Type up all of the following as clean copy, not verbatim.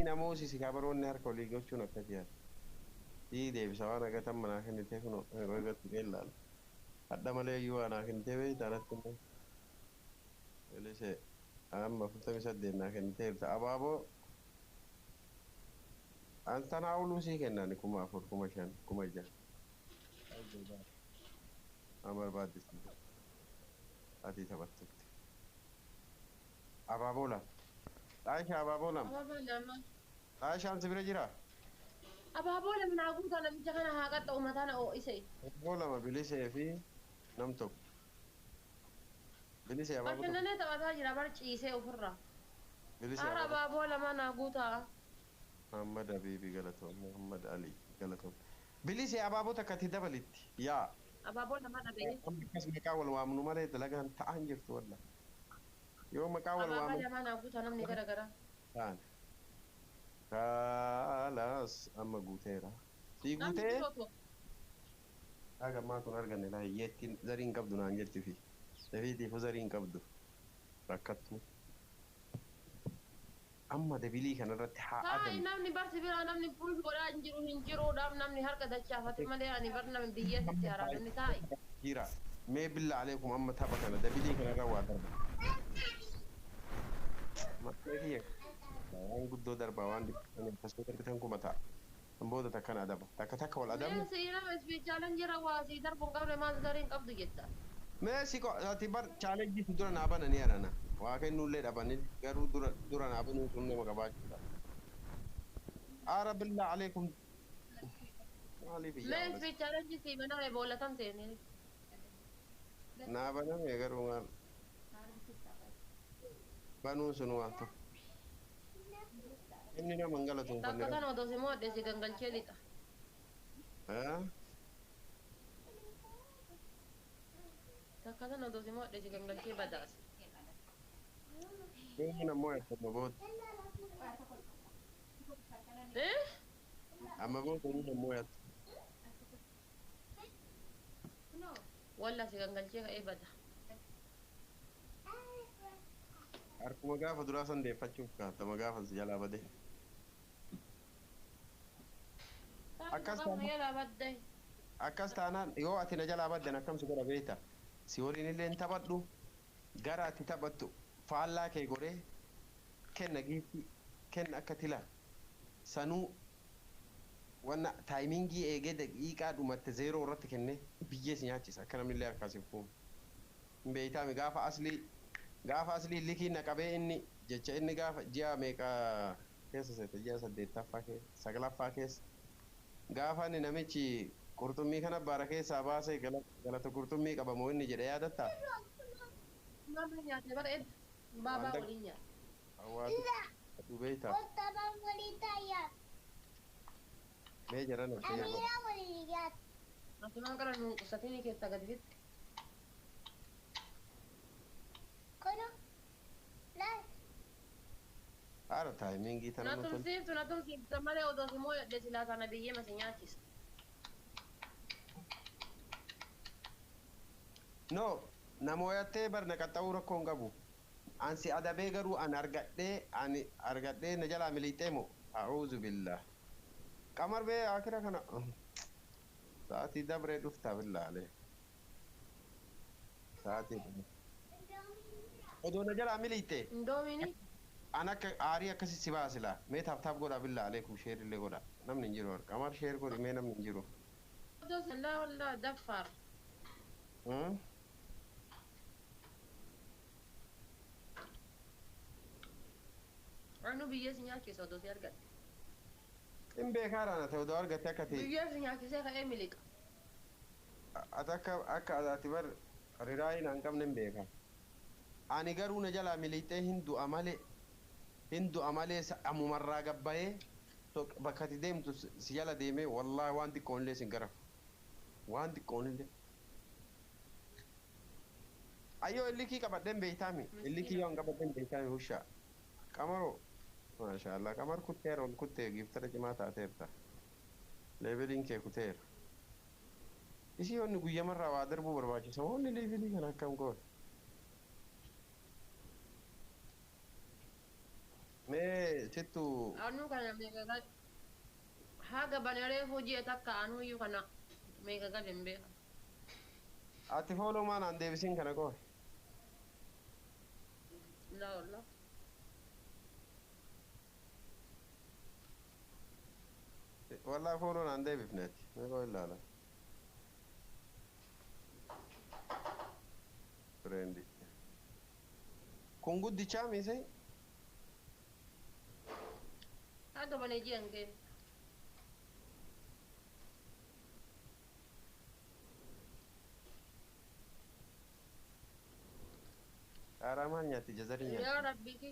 Namoota si kabaroonni harka olii gochuun akkas yaada. Sii deebisa waan agatan manaa kennitee kun argattu ilaala. Hadha malee iyyuu waa naa kennitee beektaa alatti immoo. Bilisee amma 48 naa kenniteerta. Abaaboo an tanaa oluu sii kennan 4000, 5000, 6000. Waan barbaadde sii kenna. Ati taphattutti. Abaaboo lama. Xaayishaa, abaaboo lama. Abaaboo lama. Xaayishaan si bira jiraa? Abaaboo lama naa guutaa, namicha kana haa qaxxa'u, mataa na ho'ise. Abaaboo lama, Bilisee fi nam tokko. Bilisee, abaaboo tokko. Bashannanee taphataa jira bar ciisee ofirraa. Bilisee, Haara abaaboo. Abaaboo lama naa guutaa. Muhammad Habibi galatoom. Muhammad Ali galatoom. Bilisee, abaaboo takka itti dabalitti. Yaa. Abaaboo lama dhabee. Amma akkas maqaa wal waamnu malee dalagaan ta'an jirtu walla. Yoo maqaa wal Abaaboo waamnu lama naa guutaa namni gara gara. ta'an. Kaalaas amma guuteera. Sii Namni guutee? tokko. Haga ammaa kun arganne laa, hiyyeettiin zarii hin qabdu naan jetti fi. Dafiitiifuu zarii hin qabdu. Rakkattuu. Amma dabilii kanarratti haa Taa'i adamu. Namni barsi biraa namni push godhaa hin jiru, hin jiruudhaaf namni harka dachaafate malee ani bar namni biyyee sitti haraamni taa'i. Jira. Mee billa aleekum, amma tapha kana dabilii kanarra waa darba. Maqaa kiyya waan guddoo darbaa, waan dhibbatan akkasuma darbitan kuma ta'a. Kan booda takkana adaba. Takka takka wal adabnu. Mee si nama ispeechaalan jira, waa si darbu hin qabne, maal zarii hin qabdu jetta. Mee si ati bar challenge dura naa bananii arana. Waa kennuullee dhabanii garuu dura dura naa banuu sun nama qabaachuudha. Aara billaa aleekum, maaliif iyyaa Mee oolata? ispeechaalan si baname boolla tam seene. Naa baname garuu maal banuun sun waan tokko. Inni nama hin Takka galatoonfanne. tana odoo si mo'adhe si gangalchee lixa. Eh? Takka tana odoo si mo'adhe si gangalchee badaase. Inni nammoo amma booda. Eh? Amma booda inni nammoo yatta. Walla si gangalchee ka'ee bada. Harkuma gaafa duraa san deeffachuuf kaatama gaafa si jalaa bade. Akkas Gaafa taanaan jalaa badde. Akkas taanaan yoo ati na jalaa baddan akkam si godha beekta? Si waliin illee hin taphadhu, gara ati taphattu faallaa kee godhee kenna, giiftii kenna akka tila sanuu wanna timing eegee daqiiqaa dhumatte zeeroo irratti kennee biyyee si nyaachisa, akka namni illee harkaa si fuunu. Hin beeytaami, gaafa aslii likiin na qabee inni jecha inni gaafa ji'a meeqa keessa seete, ji'a saddeettaffaa keessa, saglaffaa keessa, gaafa inni namichi qurxummii kana baara keessaa baasee galata qurxummii qabamoo inni jedhe yaadattaa? Mama nyaate bara edda. Baabaa waliin nyaate. Hawaasa aduu beeytaa? Mee jaran affee. Asumaan qara nuun qusatinii keessaa gadi fitte. Haara timing tana Na nu tol. tumsiiftu, na tumsiiftu malee odoo si mooyadhe silaa sana biyyee masi nyaachisa. No, namooyattee bar na qaxxa'uu rakkoo hin qabu. Ansi adabee garuu an argadhee, ani argadhee na jalaa miliixee moo? A'uuzu billah. Qamar bee akira kana sa'aatii dabree dhuftaa billaalee. Sa'aatii odoo na jalaa miliixee Indoomiini. An akka aarii akkasi si baasila. Mee tap tap godhaa, billaa aleekum, share illee godhaa. Namni hin jiru. Qamar, share godhi mee, namni hin jiru. Odoo laa wallaa daffaar. Hmm? Anu biyyee si nyaachisa odoo si argadhe. Hin beekaadhaan ati odoo argatte akka ta'e. Biyyee si nyaachisee ka'ee miliqa. Ati akka ati bar riraayin hin qabne hin beeka. Ani garuu na jalaa miliixee hin du'a malee, hin du'a malee, ammumarraa gabbayee bakka ati deemtu si jala deemee wallaahi waan xiqqoon illee sin garafu. Waan xiqqoon illee. Ayyoo, illikii qabadheen beeytaami. Illikii yoo hin qabadheen beeytaami hushaa. Qamaroo. Maashaallah, qamar kutteera, ol kuttee giiftara cimaa taateerta. Leveliin kee kuteera. Isii wanni guyyamarraa waa darbuu barbaachisa. Wanni level kana akkam goone? Mee sittu Anuu kana meeqa gal haga baneree hojii takka anuyyuu kana meeqa gal hin beekan. Ati fooloo maan aan deebisin kana qofa. Laa wallah. Wallaahi fooloon aan deebifne ati. Mee qofa ilaala. Friend. Kun guddichaa miisee? Haga banee ji'an kee. Qaaraa maal nyaatti? Jazarii Yaa nyaatti. Rabbii.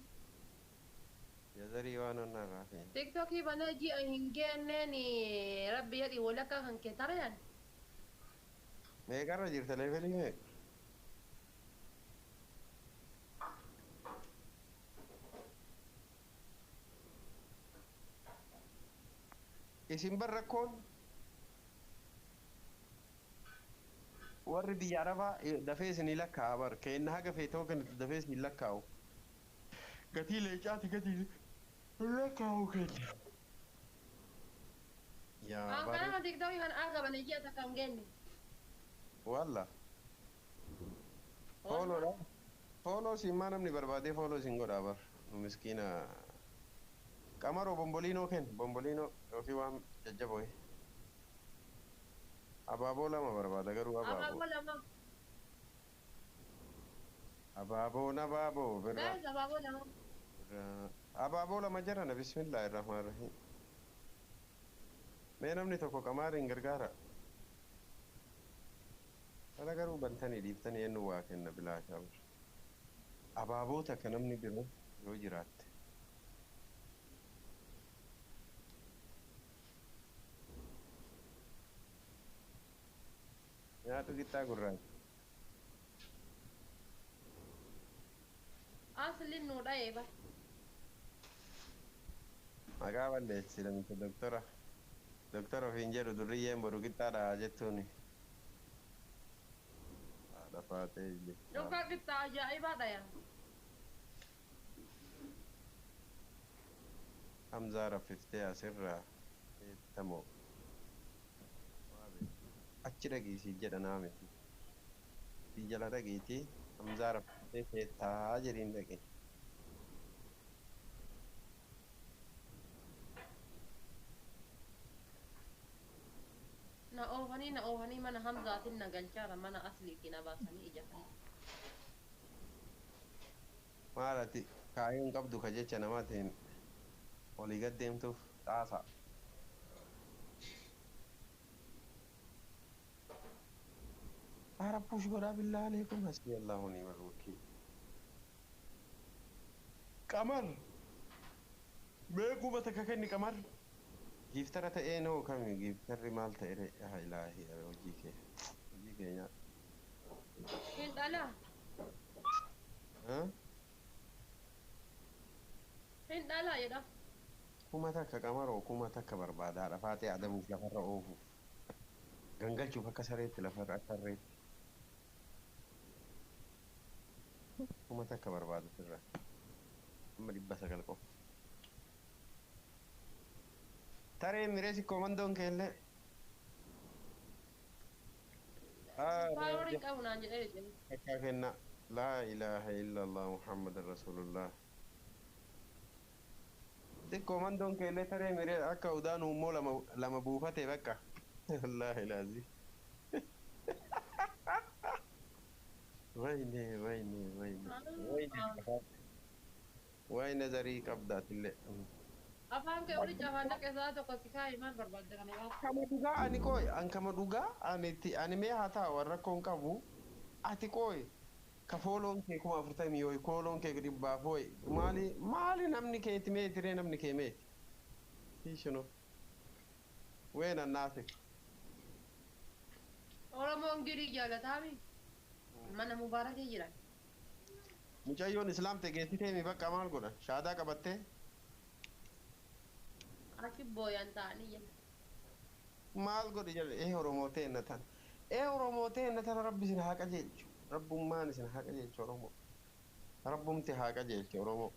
Jazarii waan onnaa irraa feene. Tiktokii banee ji'a hin geenneen rabbi jedhi walakkaa kan kee tarayan. Meeqarra jirta leevelii meeqa? Isin bar rakkoon warri biyya arabaa dafee isinii lakkaa'a bar keenna haga feetoo kennitu dafee isinii lakkaa'u. Gatii leencaati gatii lakkaa'u kenna. Yaa An bari kanama tiktokii kan haga banee ji'a takka hin geenne. Walla fooloodha. Fooloo siin maa namni barbaadee fooloo isin godhaa bar. Nu miskiina. Qamaroo bomboliinoo kenn bomboliinoo yookiin waan jajjaboo. Abaaboo lama barbaada garuu abaaboo. Abaaboo lama. Abaaboon abaaboo birraa. Gaayis abaaboo lama. Birraa. Abaaboo lama jarana bismillaahi rahmaan rahiim. Mee namni tokko qamaariin gargaara. Kana garuu bantanii dhiiftanii eenyu waa kenna bilaashaa bar. Abaaboo takka namni biroo yoo jiraatte. Nyaatu qixxaa gurraacha. Asliin nuu dha'ee bar. Maqaa balleessi namicha doktora. Doktora ofiin jedhu durriyyeen boru qixxaadha jettuuni. Haadha faatee jecha. Dhugaa qixxaa ajaa'ibaa dhaya. Hamzaa raffiftee asirraa eettamoo. Achi dhageessii jedha naa miti. Si jala dhageetii Hamzaa raffiftee feettaa jedhiin dhaqe. Na oofanii na oofanii mana Hamzaatiin na galchaara mana asliitti na baasanii ija kana. Maal ati kaayyoon qabdu ka jecha namaatiin olii gad deemtuuf xaasaa. Ara push godhaa billaa aleekum hasbi Allahu ni'mal wakiil. Qamar mee quba takka kenni qamar. Giiftara ta'ee noo kami giiftarri maal ta'e ree haa ilaahi hojii kee hojii kee nyaadhu. Hin dhalaa. Haa? Hin dhalaa jedha. Kuma takka qamaroo kuma takka barbaadaadha faatee adabuuf lafarra oofuuf gangalchuuf akka sareetti lafarra akka harreetti. Kuma takka barbaadu sirra amma 900 qofa. Taree mireesi komandoon keellee. Paaworii hin qabu naan jedhee jedhe. Takkaa kenna laa ilaaha illallah muhammadan rasulullah. Xiqqoo mandoon keellee taree miree akka udaan uummoo lama lama buufate bakka. Wallaahi laazii. Wayne wayne wayne wayne wayne zarii qabdaatillee. Afaan kee olitti afaan dhaqee sa'a tokko si kaa'e maal barbaadda kana yaa'u? Kama dhugaa ani qooy an kama dhugaa ani itti ani mee haa taa'u an rakkoon qabu ati qooy ka fooloon kee 40,000 yooyi kooloon kee dhibbaaf hooyi maali maali namni keeti meeti ree namni kee meeti hiishino ween annaasik Oromoon girii jaalataami. Mana mubaarakii jiran. Mucayyoon islaamte geessitee mi bakka maal godhan shaadaa qabattee Achi booyan ta'anii jira. Maal godhi jedhe ee Oromoo teenna tana ee Oromoo teenna tana rabbi isin haa qajeelchu rabbummaan isin haa qajeelchu Oromoo rabbumti haa qajeelchu Oromoo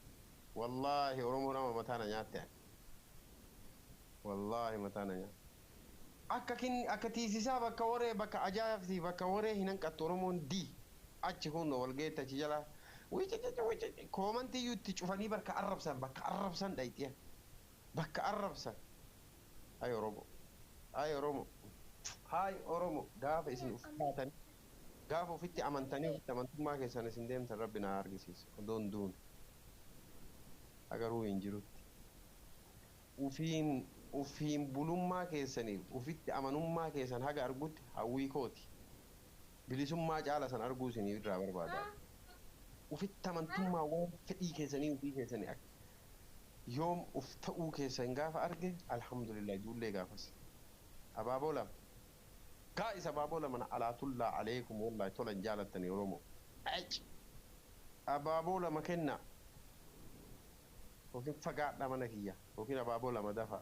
Wallaahi Oromoo nama mataa na nyaatte ani. Wallaahi mataa na nyaatte. Akka kin akka tiisisaa bakka waree bakka ajaa'ibsi bakka waree hin hanqattu Oromoon di achi kun walgeetti achi jala wicici wicici koomantii iyyuu itti cufanii bakka arrabsan bakka arrabsan dhayxiya bakka arrabsan. Ay Oromoo, ay Oromoo, hay Oromoo, gaafa isin uf taatan, gaafa ofitti amantanii ofitti amantummaa keessan isin deemtan rabbi na argisiisa odoon duun agaruu hin jirutti. Ufiin ufiin bulummaa keessaniif ufitti amanummaa keessan haga argutti hawwii kooti. Bilisummaa caala san arguu isinii irraa barbaada. Ufitti amantummaa waan fedhii keessanii ufii keessanii akka yoom uf ta'uu keessan gaafa arge alhamdulillah ijoollee gaafas. Abaaboo lama. Gaa'is abaaboo lama na alaatullaa aleekum wallahi tolan jaalattanii Oromoo. Ac! Abaaboo lama kenna. Yookiin fagaadha mana kiyya yookiin abaaboo lama dafa.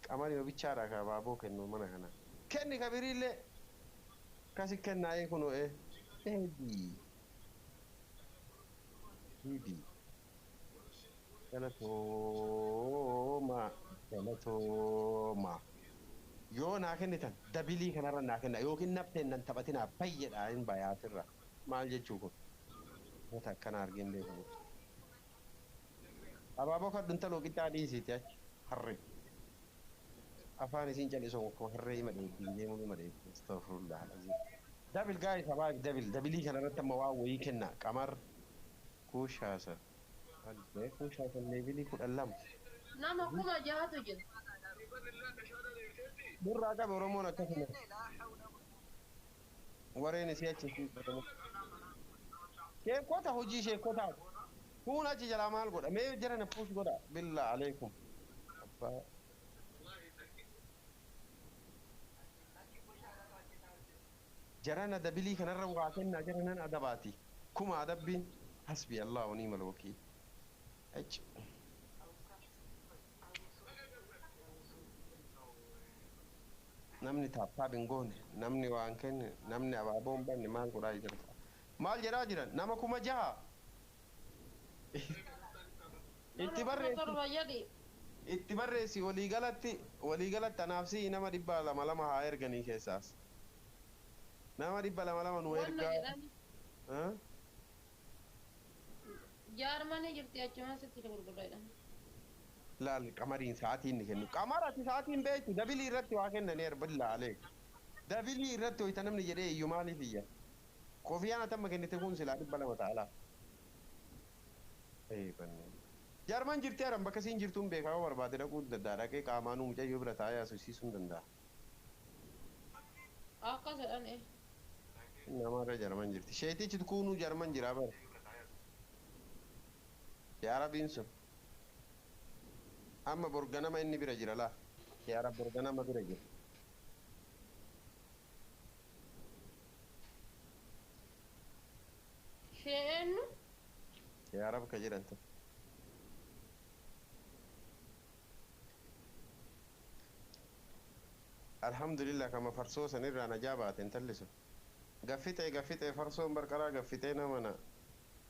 Qamari bichaadha ka abaaboo kennu mana kana. Kenni kabiriillee. Kasi kennaa ee kunoo ee. Eebii. Eebii. Galatooma. Galatooma. Yoo naa kennitan dabilii kanarra naa kenna yookiin nafteen nan taphatinaa bayyadha hin bayaasirra. Maal jechuu kun? Wanta akkana argeen beekamu. Abaaboo kadhu intaloo qixxaa dhiisiiti achi harree. Afaan isiin callisoo akkuma harree hima dheebbii deemuu hima dheebbii. Astaghfirullah alazim. Dabil gaa'is abaab dabil dabilii kanarratti amma waan wayii kenna qamar kuushaasa. Kuushaasa leebilii 12. Nama 6000tu jira. Nurraa qabe Oromoon akkasuma. Warreen isii achi hin godhamu. Sheekota hojii sheekotaa. Kun achi jalaa maal godha? Mee jara na puus godha. Billaa aleekum. Abbaa. Jarana dabilii kanarra waa kennaa jara nan adabaati. Kuma adabbiin hasbi Allah wa ni'mal wakiil. Achi. Namni taaptaap hin goone, namni waan kenne, namni abaaboo hin banne maal godhaa jira? Maal jedhaa jiran? Nama 6000. Itti Nama kuma barreessi. torba jedhi. Itti barreessi waliigalatti waliigalatti anaaf si'i nama 200 haa erganii keessaas. Nama 200 nu Wanna ergaa. jedhani. Eh? Jaarmanii jirti achuma sitti gurgurra jedhani. Laal qamariin sa'aatii inni kennu. Qamar ati sa'aatiin beektu dabilii irratti waa kennanii erbillaa aleek. Dabilii irratti hoyta namni jedhee iyyuu maaliif iyya? Kofiyaan atamma kennite kun silaa 200 ta'ala. Jarman jirti aran bakka siin jirtuun beekaa yoo barbaade dhaquu danda'a. Dhaqee qaamaanuu mucayyoo bira taa'ee haasofsiisuu hin danda'a. Akkas jedhan ee. Namarra Jarman jirti. Sheetichi kuunuu Jarman jira bara. Yaa Rabbiin sun. Amma borganama inni bira jira laa. Yaa Rabbi borganama bira jira. Shee eenyu? Yaa Rabbi ka jedhan ta'e. Alhamdulillah kama farsoo sanirraa najaa baate intalli sun. Gaffixee gaffixee farsoon barqaraa gaffixee nama na.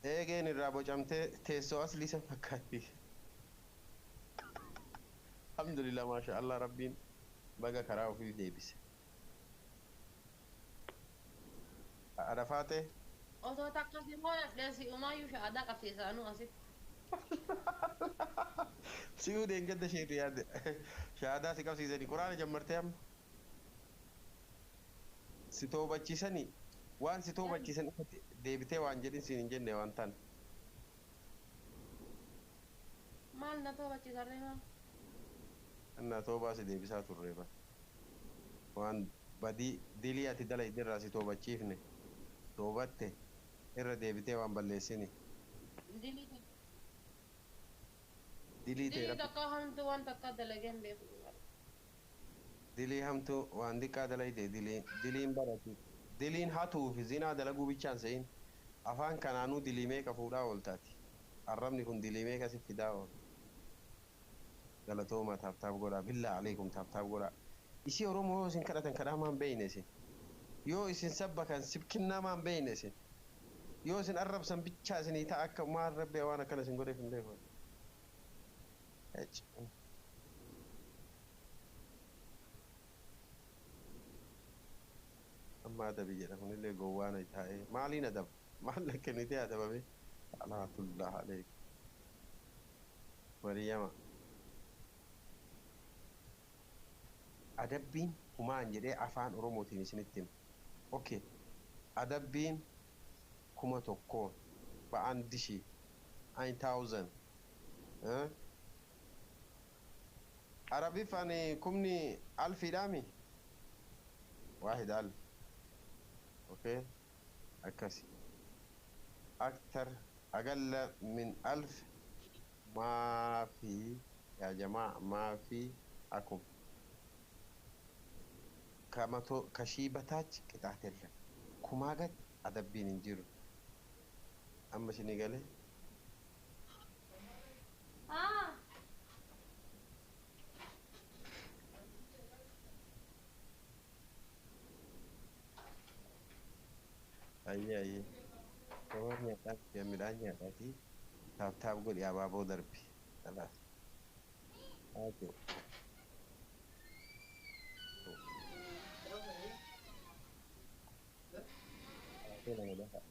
Eegeen irraa bocamtee teessoo aslii san fakkaatti. Alhamdulillah maasha Allah rabbiin baga karaa ofii deebise. Arafaatee. Osoo takka si moodhadhee si umaayyuu sha'adaa qabsiisaanuu asitti. Si'uu deengedda isheetu yaadde. Shaadaa si qabsiisanii quraana jammartee amma. Si toobachiisanii waan si toobachiisan ifatti deebitee waan jedhin siin hin jenne waan taane. Maal na toobachiisarree maal? Annaa toobaa si deebisaa turre ba. Waan badii dilii ati dalayde irraa si toobachiifne toobatte irra deebitee waan balleessini. Dilii Dilii ta'e dilii rabbi takka hamtuu waan takka dalagee hin beeku. Dilii hamtuu waan xiqqaa dalayde diliin diliin barati diliin hatuu fi zinaa dalaguu bichaan se'in afaan kanaanuu dilii meeqa fuudhaa ooltaati. Arrabni kun dilii meeqa si fidaa oola. Galatooma taaptaap godhaa billaa aleekum taaptaap godhaa. Isii Oromoo yoo isin kadhatan kadhaa maan beeyne isin. Yoo isin sabba kan sibkinnaa maan beeyne isin. Yoo isin arrabsan bichaa isinii ta'a akka maal rabbi waan akkana isin godheef hin beeku. Ec. Amma adabi jedha kunillee gowwaan taa'ee maaliin adaba? Maal kennitee adabame? Alaatullah aleek. Mariyama. Adabbiin kumaan jedhee afaan Oromootiin isinitti hima. Okay. Adabbiin 1000 በአንድ ሺህ 1000 Arabiffaan kumni alfiidhaami واحد ألف okay akkasi أكتر أقل من 1000 ما في يا جماعة ما في أكم ከመቶ ከሺህ በታች ቅጣት የለም። kumaa gad adabbiin hin jiru. Amma isinii galee Haa. Ayyee ayyee. Toora nyaadhaa midhaan nyaadhaatii tap tap godhi abaaboo darbi. Kalaas. Haa ta'u.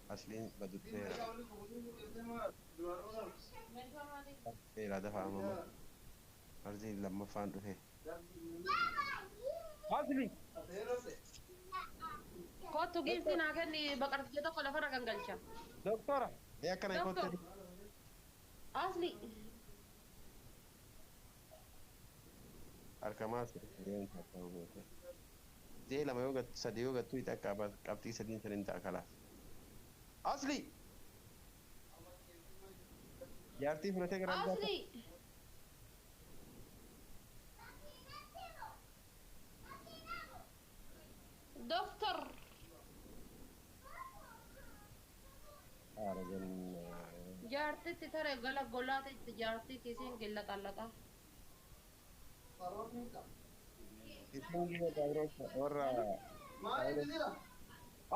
Asliin badutteera. Meeshaa maalii? Dheeraa dafa amama. Arziin lammaffaan dhufe. Asli! Kottu giiftii naa kenni baqartee tokko lafarra gangalcha. Doktora! Mee akkana Doktor. kottu. Asli. Harka maas Jee lama yoo gattu sadi yoo gattu itti akka qabxii sadiin sadiin ta'a kalaas. Asli! Jaartii fudhatee gara algaatti. Asli. Doktor. Haara jennaa. Jaartitti tare gala golaatitti jaartii kiisiin gilla qallaqa. Isin gila warra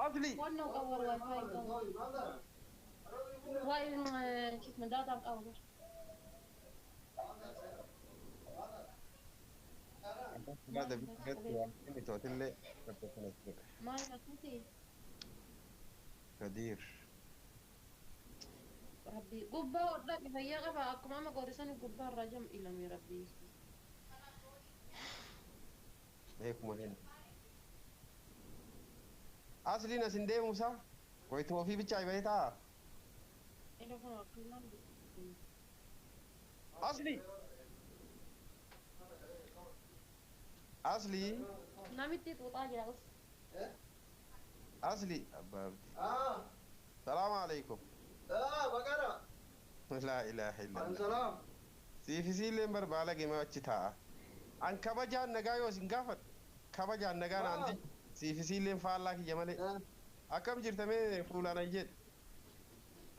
Asli! Wannan qabu wifi qabu. Waa'ee kisma daataan qabu. Tootillee bakka kanatti godhe. Maal akkasii? Kadiir. Rabbi gubbaa hodhaa fayyaa qaba akkuma amma goote gubbaa irraa jam ilame rabbi. Beekuma hin. Asliin asin deemuusaa? Wayituma ofii bichaa bahee taa'a. Ila kun akkanaan Asli! Asli! Namitti xuuxaa jira us. Asli! Abbaa Abdii. Salaamu alaikum. Laa ilaaha illallah. Siif isiilleen barbaala gima achi taa'a. An kabajaan nagaa yoo isin gaafadhu kabajaan nagaa naan jedhu siif isiilleen faallaa kiyya malee. Akkam jirta mee fuulaan an jedhu.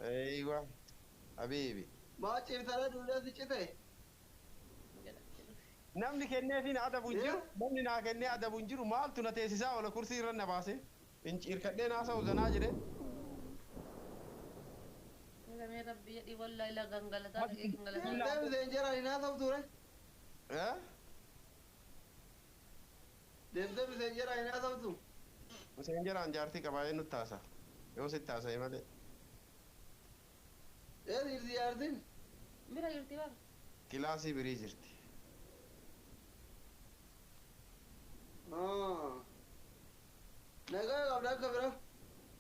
Eeywa. Habiibi. Namni kenneefiin adabu hin jiru. Namni naa kennee adabu hin jiru. Maaltu na teessisaa oola kursii irra na baase. Hirkadhee naasa'u zanaa jedhee. Ilame rabbi jedhi wallahi la gangalataa dhaqee gangalataa. Eh? Miseenjeraan jaartii qabaa eenyutti taasa? Yoo sitti haasa'e malee. Bira jirti bara. Kilaasii birii jirti.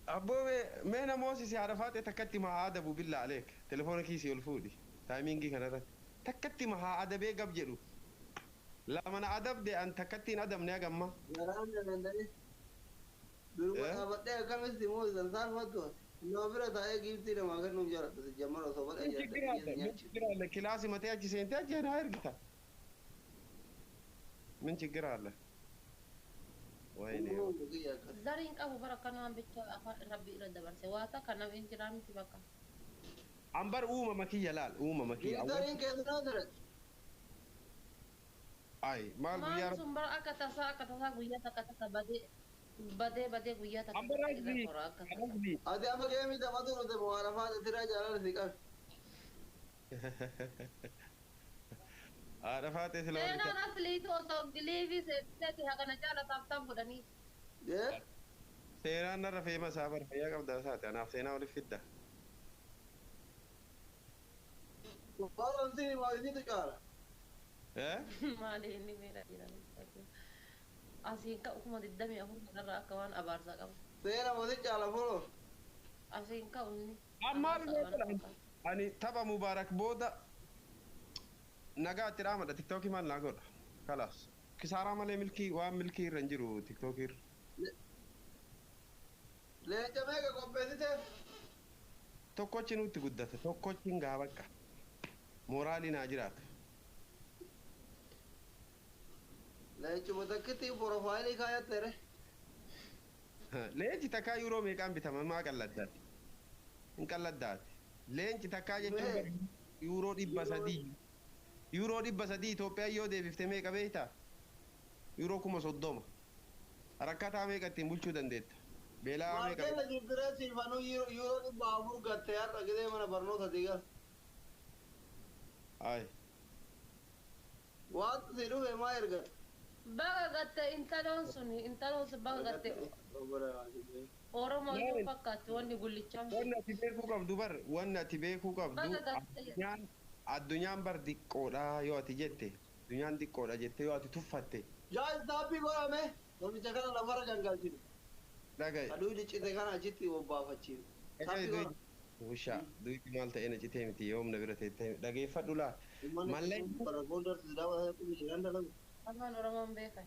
Abboo mee namoota si haadha faatee takkatti ma haa adabu billaa aleek telefoona kiisii ol fuudhi taayimingii kanarratti takkatti ma haa adabee gab jedhu lama na adabde an takkatti hin adabne hagamma. Kilaasii matee achi seentee achi naa ergita. ምን ችግር አለ? ወይኔ Zariin qabu bara akkanaan bicha afaan rabbi irra dabarse waa takka namni hin jiraa miti bakka. Ambar uumama kiyya laal uumama kiyya. Ay maal guyyaa Maal sun bara akka tasaa guyyaa takka takka badee. Badee badee guyyaa takka Amma irra rasmi kora akka tasa. rasmi. Ati amma geemii taphatu nuti mo'aarafaa tiraa jaalala si qabe. Haadha faatee sila walitti. Seenaan asliitu osoo giliifii seetti hagana caala taaf godhanii. Jee? Seenaan narra feema isaa bara fayyaa qabdaa isaati. Anaaf seenaa waliif fidda. Waan moo isitu caala. Eh? Maali inni miidha jedhan. Asiin ka'u 24,000 kanarraa akka waan abaarsaa qabu. Seera moo si caala foloo. Asiin ka'u inni. Amma maal godhan? Ani tapha Mubaarak booda nagaa itti dhaamadha. Tiktookii maal naa godha? Kalaas. Kisaaraa malee milkii waan milkii irra hin jiru tiktookii irra. Leenca meeqa qopheessiteef? Tokkochi nutti guddate. Tokkochi hin gaa bakka. Mooraalii naa jiraatu. Leencuma takkitti porofaayilii kaayatteere. Leenci takkaa yuuroo meeqaan bitama maa qalladdaati? Hin qalladdaati. Leenci takkaa jechuun yuuroo 300. Yuuroo 300 Itoophiyaa yoo deebifte meeqa beektaa? Yuuroo 30,000. Rakkataa meeqa ittiin bulchuu dandeetta? Beelaa meeqa? Maal kenna jirtiree siifanuu yuuroo 400 gattee har'a gidee mana barnoota diigal. Ay. Waanti si dhufe maa ergate? Baga gatte intaloon sun intaloon sun baga gatte Oromoo iyyuu fakkaatti wanni gullichaan. Wanni ati beekuu qabdu bar wanni ati beekuu qabdu Baga gatte. addunyaan bar diqqoodha yoo ati jette addunyaan diqqoodha jette yoo ati tuffatte Jaa istaappii godhame namicha kana lafarra gangalchine. dhagaye. Aduu ciccite kana achitti bobbaafachiif. Dhagaye Ushaa duyti maal ta'e na citee miti yoom na bira teettee dhageeffadhu laa. Malleen Afaan Oromoon beekan.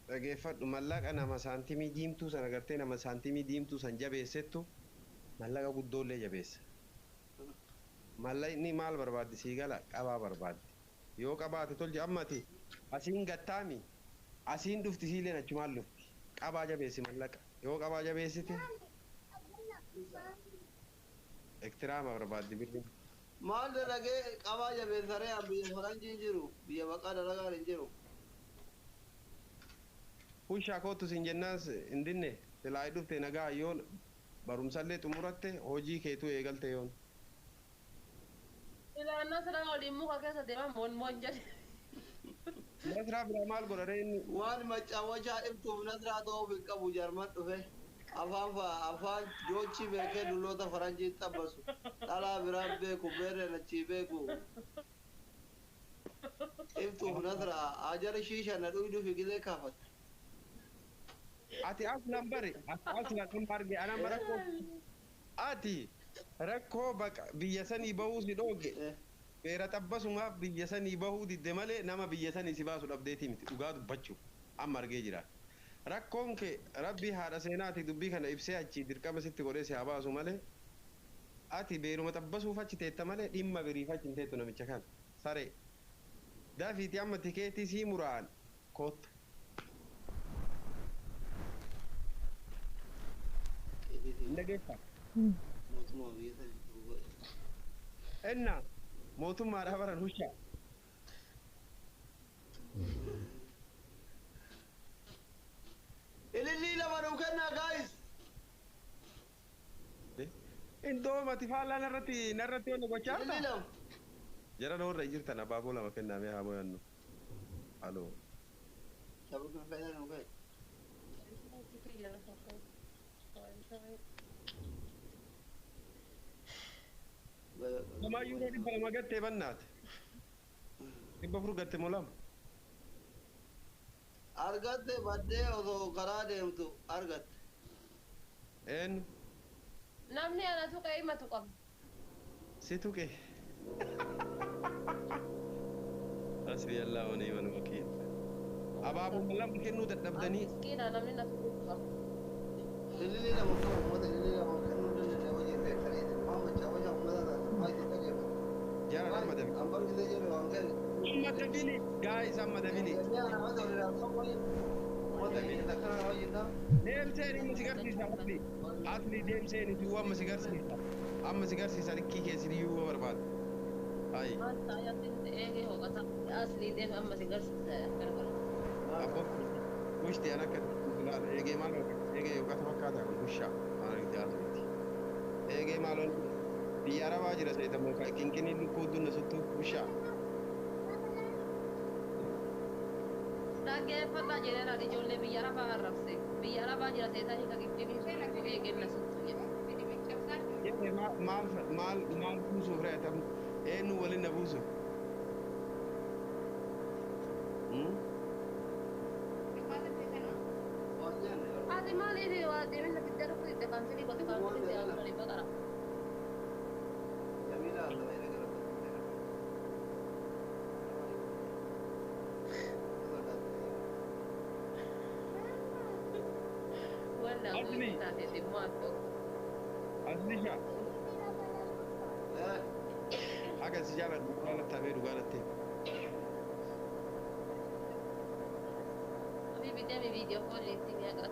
dhageeffadhu mallaqa nama saantimii diimtuu sana gartee nama saantimii diimtuu san jabeessettu mallaqa guddoollee jabeessa. Mallaqni maal barbaaddi sii gala qabaa barbaaddi. Yoo qabaate tolche ammati asiin gattaami asiin dhufti siileen achumaan dhufti qabaa jabeessi mallaqa yoo qabaa jabeessite iktiraama barbaaddi birri. Maal dalagee qabaa jabeessaree an biyya faranjii jiru biyya baqaa dalagaan hin jiru. Hushaa kootu siin jennaan hin dinne silaa dhufte nagaa yoon barumsallee xumuratte hojii keetuu eegalte yoon. Ilaa Nasraa waliin muka keessa deemaa moon moon jedhe. Nasraa biraa maal godha inni? Waan macaawwachaa ibtuuf Nasraa ta'uuf hin qabu Jarman dhufe. Afaan afaan joochi beekee dulloota faranjii xabbasu. Dhalaa biraan beeku beerreen achii beeku. Ibtuuf Nasraa ajara shiisha na dhuydu fiigitee kaafatte. Ati aslan bari aslan amma arge anamma rakkoo ati rakkoo baqa biyya sanii bahuu si dhooge beera xabbasumaaf biyya sanii bahuu didde malee nama biyya sanii si baasu dhabdeetii miti dhugaa dubbachuu amma argee jira. Rakkoon kee rabbii haadha seenaati dubbii kana ibsee achi dirqama sitti godhee si haa baasu malee ati beeruma xabbasuuf achi teetta malee dhimma biriif achi hin teettu namicha kana saree dafiiti amma tikeetii sii muraan kootta. Hin dhageessaa? Mootummaa biyya sanii. Enna mootummaadhaa baran hushaa. Ilillii lama nuu kennaa guys. Indoo mati faallaa narratti narratti wanna gochaa Ilillii jirta? lama. Jara warra jirtan abaaboo lama kennaa mee haa mo'annu. Aloo. Saba kan faayidaa nuu ka'e. Lamaa yuuroo 200 gattee bannaate. 400 gatte moo lama? Argatte baddee osoo karaa deemtu argatte. Eenyu? Namni ana tuqe himatu qaba. Si tuqe. Hasbi Allah wa ni'mal wakiil. Abaaboo lama kennuu dadhabdanii Miskiina namni na tuqe qaba. Ilillii lama kan uummata ilillii lama kennuu danda'e hojii beekanii maa macaawwachaa uummata taate maa itti dhageeffatu. jara nama dabi. An barkisee jedhu waan kenne. Amma dabili gaayis amma dabili. Deemseen amma si garsiisa asli. Asli deemseen itti amma si garsiisa. Amma si garsiisa likkii keessi iyyuu barbaada. Ayi. Maal taa'ee eegee hooqata. Aslii deeme amma si garsiisa gargara. Abbo. Mushti an akka Laal eegee maal eegee yookaan fakkaata kun bushaa maal jaallatti. Eegee maal biyya arabaa jira seetamoo qinqinii lukkuu dunna suttu bushaa. Dhaggeeffadhaa jedheen ani ijoollee biyya arabaa arrabse. Biyya arabaa jira seetanii ka qinqinii lukkuu eegeen na suttu jedhe. Jedhe maal maal maal buusuuf re'atamu eenyu waliin na buusuuf. Ati maaliif waa deemina fiddee dhufu itti kaansilii gote kaansilii si haasofanii baqara. Wanna Asli. taate dhimma tokko. Aslisha akka si jaaladhu dhugaa lattamee dhugaa lattee. Habibi deemi viidiyoo koolii itti mi'a qaba.